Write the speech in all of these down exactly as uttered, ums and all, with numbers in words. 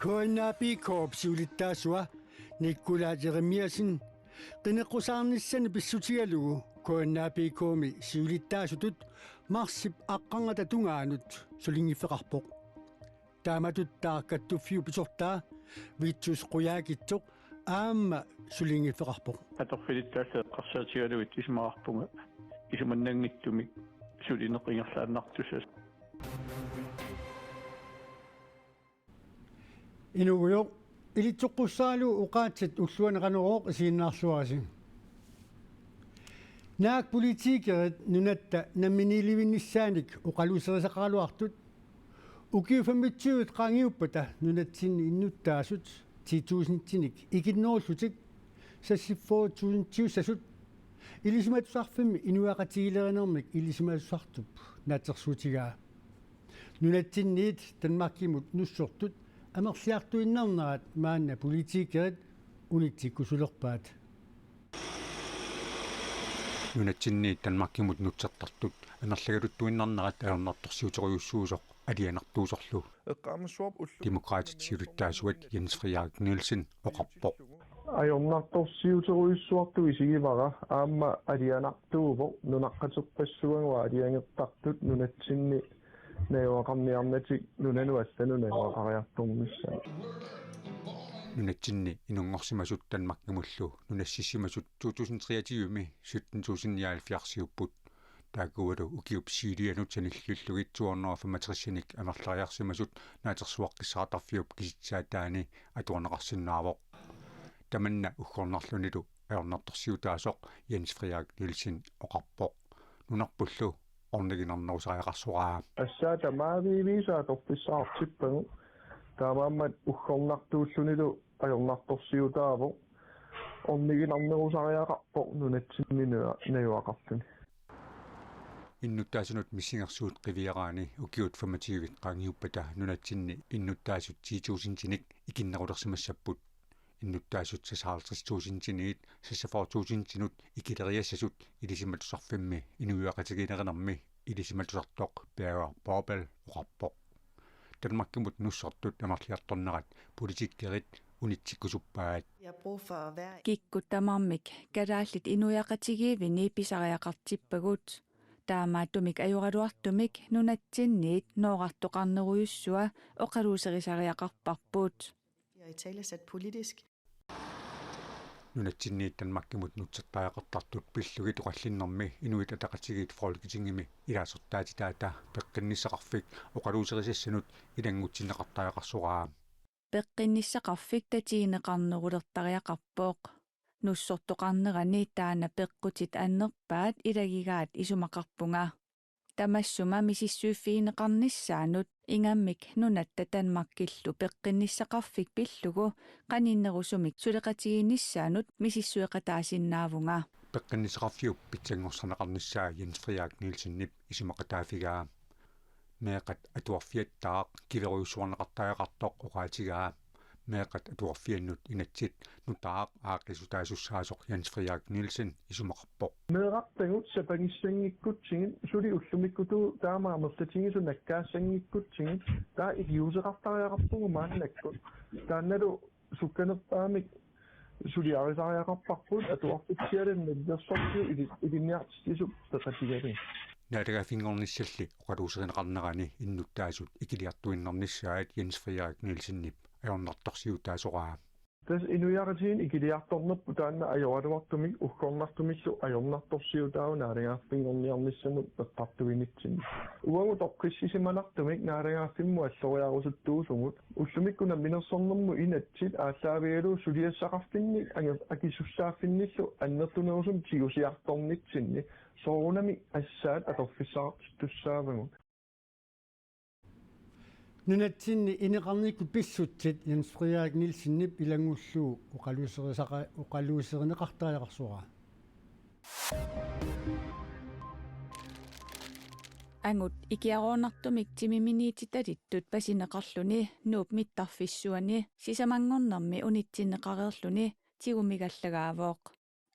K N A P K-p siulittaasua Nikolaj Jeremiassen qineqqusaarnissani pissutigalugu K N A P K-mi siulittaasutut marsip aqqarngata tungaanut sulinngiffeqarpoq. Taamatut taava kattuffiup pisortaa Vittus Qujaukitsoq aamma sulinngiffeqarpoq. Atorfilittaasut eqqarsaatigalugit isumaqarpunga isumannanngitsumik sulineq ingerlaannartussaq. Inuugujoq, ilitsoqqussaagaluarlugu oqaatsit ulluanik Qanorooq isiginnaarluarisi. Naak politikerit nunatta namminiilivinnissaanik oqaluuserisaqaraluartut, ukiut femogtyve qaangiuppata nunatsinni innuttaasut ti tusindinik ikinnerullutik, seksogfyrre tusindiussasut, ilisimatusarfimmi inuiaqatigiilerinermik ilisimatusartup naatsorsuutigaa. Nunatsinniit Danmarkimut nussortut amerliartuinnarnerat maanna politikerit unitsikkusulerpaat. Nunatsinniit Danmarkimut nussortartut amerligaluttuinnarnerat ajornartorsiuterujussuusoq alianartuusorlu Eqqaamassavarput ullu- Demokraatit siulittaasuat Jens Frederik Nielsen oqarpoq. Ajornartorsiuterujussuartut isigivara aamma alianartuuvoq nunaqqaterpassuagut aalajangertartut nunatsinni najugaqarniarnatik nunanut allanut najugaqariartornissaat. Nunatsinni inunngorsimasut Danmarkimullu nunassissimasut to tusind treogtyve-mi sytten tusind nioghalvfjerds-iupput. Taakkualu ukiup siulianut sanillillugit to hundrede og femogtres-inik amerleriarsimasut Naatsorsuaqqissaartarfiup kisitsisaataani atuarneqarsinnaavoq. Tamanna uggornarlunilu ajornartorsiutaasoq Jens Frederik Nielsen oqarpoq. Nunarpullu orniginarnerusariaqarsoraa. Assaat tamaaviisa atorfissaqartippagut. Taamaammat uggornartuullunilu ajornartorsiutaavoq. Orniginarnerusariaqarpoq nunatsinni najua-, najugaqarluni. Innuttaasunut missingersuut qiviaraanni ukiut femogtyve qaangiuppata nunatsinni innuttaasut ti tusindinik ikinnerulersimassapput. Innuttaasut seksoghalvtreds tusindiniit seksogfyrre tusindinut ikileriassasut ilisimatusarfimmi inuiaqatigiilerinermi ilisimatusartoq Peder Poppel oqarpoq. Danmarkimut nussortut amerliartornerat politikerit unitsikkusuppaat. Kikkut tamarmik kalaallit inuiaqatigiivini pisariaqartippagut. Taamaattumik ajoraluartumik nunatsinniit noorartoqarnerujussua oqaluuserisariaqarparput. Italesat politisk. Nunatsinniit Danmarkimut nussortariaqartartut pillugit oqallinnermi Inuit Ataqatigiit Folketingimi ilaasortaatitaata peqqinnissaqarfik oqaluuserisassanut ilanngutsinneqartariaqarsoraa. Peqqinnissaqarfik tatigineqarnerulertariaqarpoq. Nussortoqarnerani taanna peqqutit annerpaat ilagigaat isumaqarpunga. Tamassuma misissuiffigineqarnissaanut ingammik nunatta Danmarkillu peqqinnissaqarfik pillugu qaninnerusumik suleqatigiinnissaanut misissueqataasinnaavunga. Peqqinnissaqarfiup pitsanngorsarneqarnissaa Jens Frederik Nielsenip isumaqataaffigaa. Meeqqat atuarfiattaaq kiverujussuarneqartariaqartoq oqaatigaa. Meeqqat atuarfiannut inatsit nutaaq aaqqissuutaasussaasoq Jens Frederik Nielsen isumaqarpoq. Meerartagut sapangissanngikkutsigit suli ullumikkutut taama amerlatigisut nakkaassanngikkutsigu taava iliuuseqartariaqarpugut maannakkut. Taannalu sukkanerpaamik suliarisariaqarparput atuarfitsialernillersortigut ili-, ilinniartitsisup peqatigalugit. Naalagaaffinngornissalli oqaluuserineqarnerani innuttaasut ikiliartuinnarnissaat Jens Frederik Nielsenip ajornartorsiutaasoraa. Tassa inuiaqatigiinni ikiliartornerput taanna ajoraluartumik uggornartumillu ajornartorsiutaavoq naalagaaffinngorniarnissamut eqqartuinitsinni. Uagut toqqissisimanartumik naalagaaffimmut alloriarusuttuusugut ullumikkut namminersornermut inatsit aallaavigalugu suliassaqarfinnik ange-, akisussaaffinnillu annertunerusumik tigusiartornitsinni soorunami assaat atorfissaqartittussaavagut. Nunatsinni ineqarnikkut pissutsit Jens Frederik Nielsenip ilanngullugu oqaluuserisaqa-, oqaluuserineqartariaqarsoraa. Angut ikiaroornartumik timiminiititalittut pasineqarluni Nuup mittarfissuani sisamanngornermi unitsinneqareerluni tigumigallagaavoq.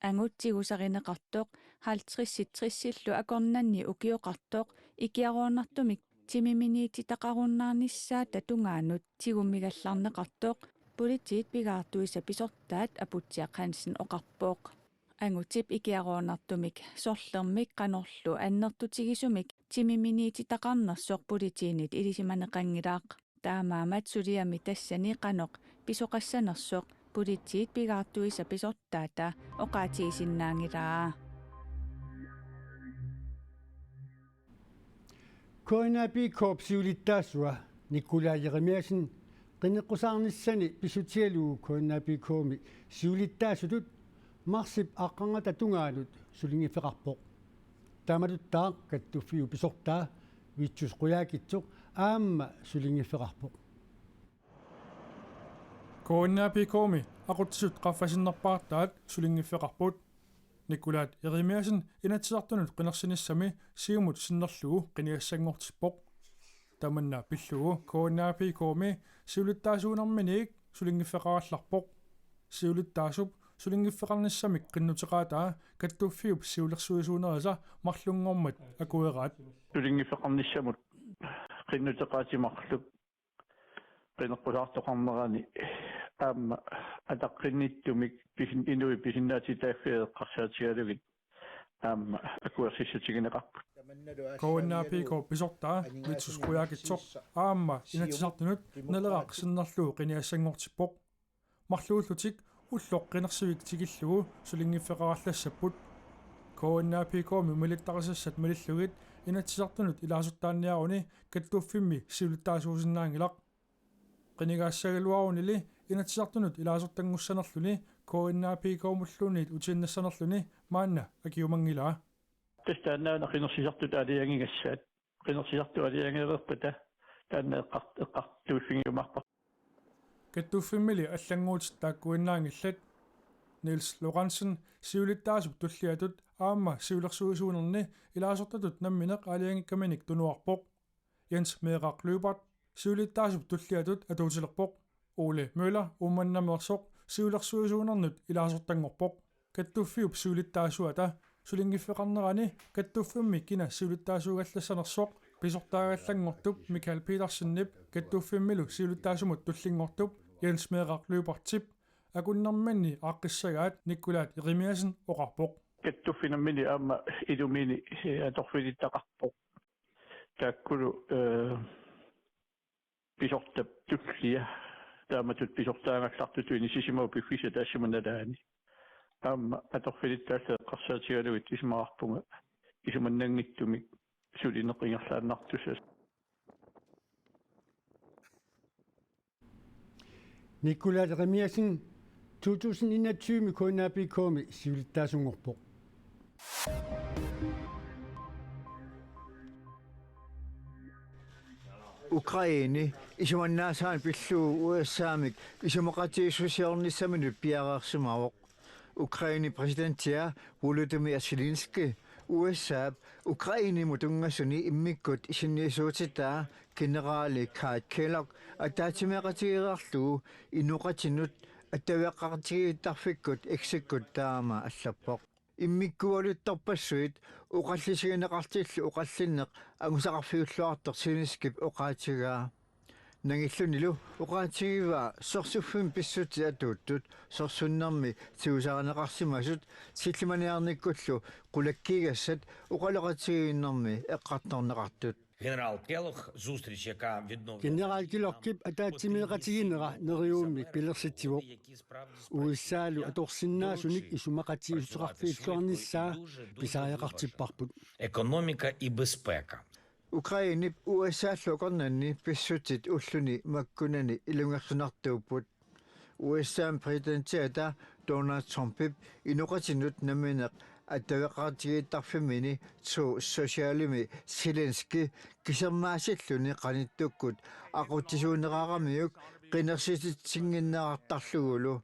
Angut tigusarineqartoq halvtredsit tressillu akornanni ukioqartoq ikiaroornartumik timiminiititaqarunnaarnissaata tungaanut tigummigallarneqartoq politiit pigaartuisa pisortaat Aputsiaq Hansen oqarpoq. Angutip ikiaroornartumik sorlermik qanorlu annertutigisumik timiminiititaqarnersoq politiinit ilisimaneqanngilaq. Taamaammat suliami tassani qanoq pisoqassanersoq politiit pigaartuisa pisortaata oqaatigisinnaanngilaa. KNAPK-p siulittaasua Nikolaj Jeremiassen qineqqusaarnissani pissutigalugu KNAPK-mi siulittaasutut marsip aqqarngata tungaanut sulinngiffeqarpoq. Taamatuttaaq kattuffiup pisortaa Vittus Qujaukitsoq aamma sulinngiffeqarpoq. KNAPK-mi aqutsisut qaffasinnerpaartaat sulinngiffeqarput. Nikolaj Jeremiassen Inatsisartunut qinersinissami Siumut sinnerlugu qinigassanngortippoq. Tamanna pillugu KNAPK-mi siulittaasuunerminiit sulinngiffeqarallarpoq. Siulittaasup sulinngiffeqarnissamik qinnuteqaataa kattuffiup siulersuisuunerisa marlunngormat akueraat. Sulinngiffeqarnissamut qinnuteqaatit marluk qineqqusaartoqarnerani aamma ataqqinnittumik pisin-, inuit pisinnaatitaaffiat eqqarsaatigalugit aamma akuersissutigineqarput. KNAPK-p pisortaa Vittus Qujaukitsoq aamma Inatsisartunut Naleraq sinnerlugu qinigassanngortippoq. Marluullutik ulloq qinersivik tikillugu sulinngiffeqarallassapput. KNAPK-mi malittarisassat malillugit Inatsisartunut ilaasortaanniaruni kattuffimmi siulittaasuusinnaanngilaq. Qinigaassagaluarunili Inatsisartunut ilaasortanngussanerluni KNAPK-mulluunniit utiinnassanerluni maanna akiumanngilaa. Tassa taannaana qinersisartut aalajangigassaat. Qinersisartut aalajangereerpata taanna eqqart-, eqqartuiffigiumaarpara. Kattuffimmili allannguutit taakkuinnaanngillat. Niels Lorentzen siulittaasup tulliatut aamma siulersuisuunerni ilaasortatut nammineq aalajangikkaminik tunuarpoq. Jens Meeraq Lyberth siulittaasup tulliatut atuutilerpoq. Ole Møller Uummannammeersoq siulersuisuunernut ilaasortanngorpoq. Kattuffiup siulittaasuata sulinngiffeqarnerani kattuffimmi kina siulittaasuugallassanersoq pisortaagallanngortup Michael Petersenip kattuffimmilu siulittaasumut tullinngortup Jens Meeraq Lyberthip akunnerminni aaqqissagaat Nikolaj Jeremiassen oqarpoq. Kattuffinni aamma ilumini, eh, atorfilittaqarpoq. Taakkulu, eh, pisortap tullia taamatut pisortaagallartutut inissisimavugut piffissap taassuma nalaani. Aamma atorfilittaallu eqqarsaatigalugit isumaqarpunga isumannanngitsumik sulineq ingerlaannartussaq. Nikolaj Jeremiassen to tusind enogtyve KNAPK-mi siulittaasunngorpoq. Ukraine isumannaasaanut pillugu U S A-mik isumaqatigiissusiornissaminut piareersimavoq. Ukraine præsidentia Volodymyr Zelensky U S A-p Ukrainemut tunngasuni immikkut isinniisuutitaa generali Kai Kellogg ataatsimeeqatigeereerlugu inoqatinut attaveqaqatigiittarfikkut X-ikkut taama allappoq. Immikkuuluttorpassuit oqallisigineqartillu oqallinneq angusaqarfiulluartoq Zelenskyp oqaatigaa. Nangillunilu oqaatigivaa sorsuffimmi pissutsit atuuttut sorsunnermi tigusarineqarsimasut sillimaniarnikkullu qulakkiigassat oqaloqatigiinnermi eqqartorneqartut. Генерал Келлог зустріч, яка відновлена Генерал Келлоггип атааtsimeeqatigiinnera neriummik pilersitsivoq. U S A-lu atorsinnaasunik isumaqatigiissuteqarfiilluarnissaa pisariaqartipparput. Економіка і безпека. Ukrainep U S A-llu akornanni pissutsit ulluni makkunani ilungersunartuupput. U S A-p præsidentiata Donald Trumpip inoqatinut nammineq attaveqaqatigiittarfimmini Truth Socialimi Zelensky kisermaassilluni qanittukkut aqutsisuuneraramiuk qinersititsinnginnerartarlugulu.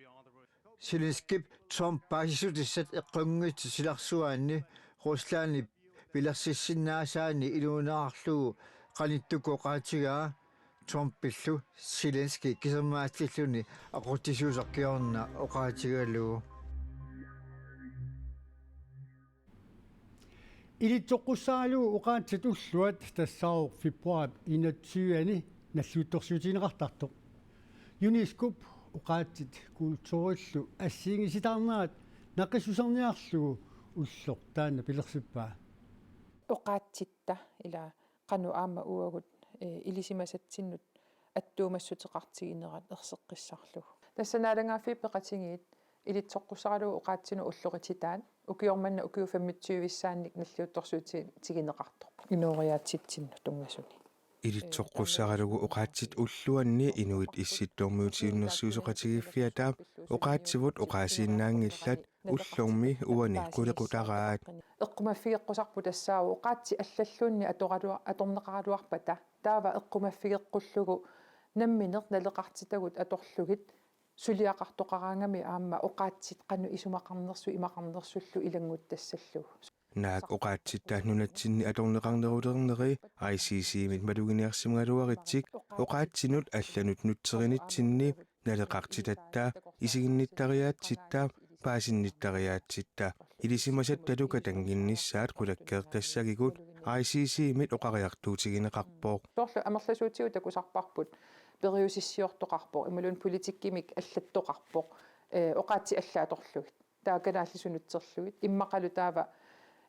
Zelenskyp Trump paasissutissat eqqunngitsut silarsuaanni Ruslandip pilersissinnaasaani inuunerarlugu qanittukkut oqaatigaa Trumpillu Zelensky kisermaassilluni aqutsisuusoq kingorna oqaatigalugu. Ilitsoqqussaralugu oqaatsit ulluat tassaavoq februaarip enogtyve-ani nalliuttorsiutigineqartartoq. UNESCO-p oqaatsit kulturillu assigiinngisitaarnerat naqissuserniarlugu ulloq taanna pilersippaa. Oqaatsitta ila qanoq aamma uagut, eh, ilisimasatsinnut attuumassuteqartiginerat erseqqissarlugu. Tassa Naalagaaffiit Peqatigiit ilitsoqqussaralugu oqaatsinut ulloqititaat ukioq manna ukiut femogtyve-issaannik nalliuttorsiutigineqartoq inooriaatsitsinnut tunngasuni. Ilitsoqqussaralugu oqaatsit ulluanni Inuit Issittormiutiunnersuisoqatigiiffiata oqaatsivut oqaasiinnaanngillat ullormi uani qulequtaraat. Eqqumaffigeqqusarput tassaavoq oqaatsit allalluunniit atoraluar-, atorneqaraluarpata. Taava eqqumaffigeqqullugu nammineq naleqartitagut atorlugit suliaqartoqaraangami aamma oqaatsit qanoq isumaqarnersut imaqarnersullu ilannguttassallugu. Naak oqaatsitta nunatsinni atorneqarnerulerneri I C C-mit maluginiarsimagaluaritsik oqaatsinut allanut nutserinitsinni naleqartitatta, isiginnittariaatsitta, paasinnittariaatsitta ilisimasattalu katannginnissaat qulakkeertassagigut I C C-mit oqariartuutigineqarpoq. Soorlu amerlasuutigut takusarparput periusissiortoqarpoq, imaluunniit politikkimik allattoqarpoq, eh, oqaatsit allat atorlugit. Taava kalaallisut nutserlugit. Immaqalu taava,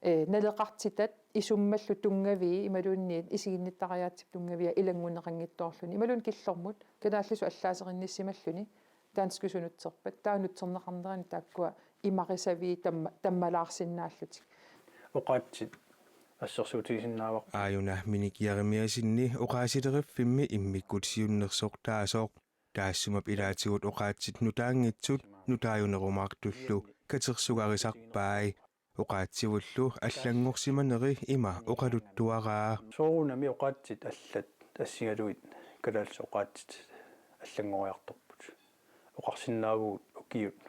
eh, naleqartitat isummallu tunngavii, imaluunniit isiginnittariaatsip tunngavia ilanngunneqanngitsoorluni. Imaluunniit killormut kalaallisut allaaserinnissimalluni danskisut nutserpat. Taava nutserneqarnerani taakkua imarisavii tamma-, tammalaarsinnaallutik. Oqaatsit assersuutigisinnaavarput. Aajuna Minik Jeremiassenip oqaasileriffimmi immikkut siunnersortaasoq. Taassuma ilaatigut oqaatsit nutaanngitsut nutaajunerumaartullu katersugarisarpai. Oqaatsivullu allanngorsimaneri ima oqaluttuaraa. Soorunami oqaatsit allat assigalugit kalaallisut oqaatsit allanngoriartorput. Oqarsinnaavugut ukiut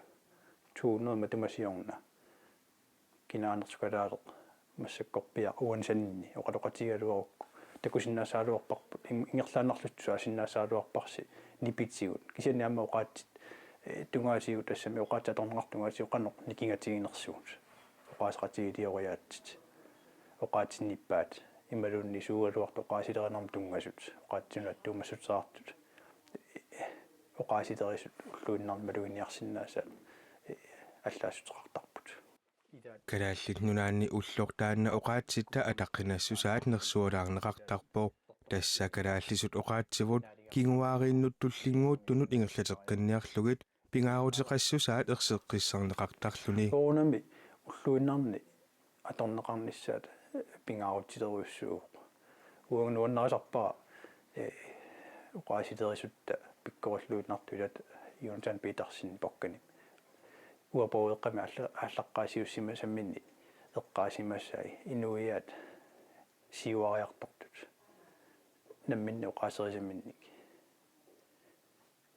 to hundrede matuma siorna kinaanersoq kalaaleq massakkorpiaq uani sannini oqaloqatigigaluarukku takusinnaassagaluarparput, in-, ingerlaannarlutsinnut suaasinnaassagaluarparsi nipitigut. Kisianni aamma oqaatsit, eh, tungaatigut, tassami oqaatsit atorneqartut tungaatigut qanoq nikingatiginersugut. Oqaaseqatigiilioriaatsit. Oqaatsit nippaat. Imaluunniit suugaluartut oqaasilerinermut tunngasut. Oqaatsinut attuumassuteqartut. Oqaasilerisut ulluinnarni maluginiarsinnaasaat, eh, allaassuteqartarput. Kalaallit Nunaanni ulloq taanna oqaatsitta ataqqinassusaat nersualaarneqartarpoq. Tassa kalaallisut oqaatsivut kinguaariinnut tullinnguuttunut ingerlateqqinniarlugit pingaaruteqassusaat erseqqissarneqartarluni. Soorunami ulluinnarni atorneqarnissaat pingaarutilerujussuuvoq. Uanga nuannarisarpara, eh, oqaasilerisutta pikkorilluinnartut ilaat Jonathan Petersen Bokkanip. Uaporeqqami aalla-, aallaqqaasiussimasamminni eqqaasimasai inuiaat siuariartortut. Namminneq oqaaserisaminnik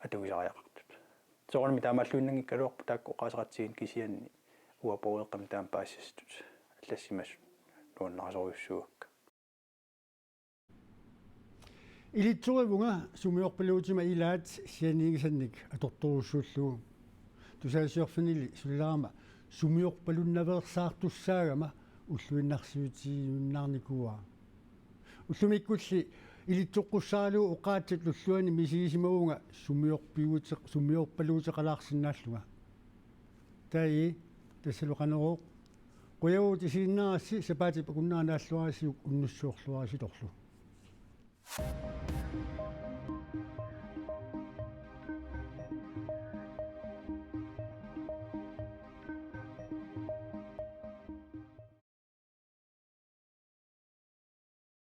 atuisariaqartut. Soorunami taamaalluinnanngikkaluarpoq taakku oqaaseqatigiinneq, kisianni uaporeqqami taama paasissatut allassimasut nuannarisorujussuuakka. Ilitsorivunga sumiorpaluutima ilaat sianiigisannik atortorujussuullugu. Tusagassiorfinnili sulilaarama sumiorpalunnaveersaartussaagama ulluinnarsiutigiunnaarnikuuara. Ullumikkulli ilitsoqqussaralugu oqaatsit ulluanni misigisimavunga sumiorpiuute-, sumiorpaluuteqalaarsinnaallunga. Taai, tassalu Qanorooq. Qujavugut isiginnaarassi, sapaatip akunnera naalluarisiuk unnussuorluarisitorlu.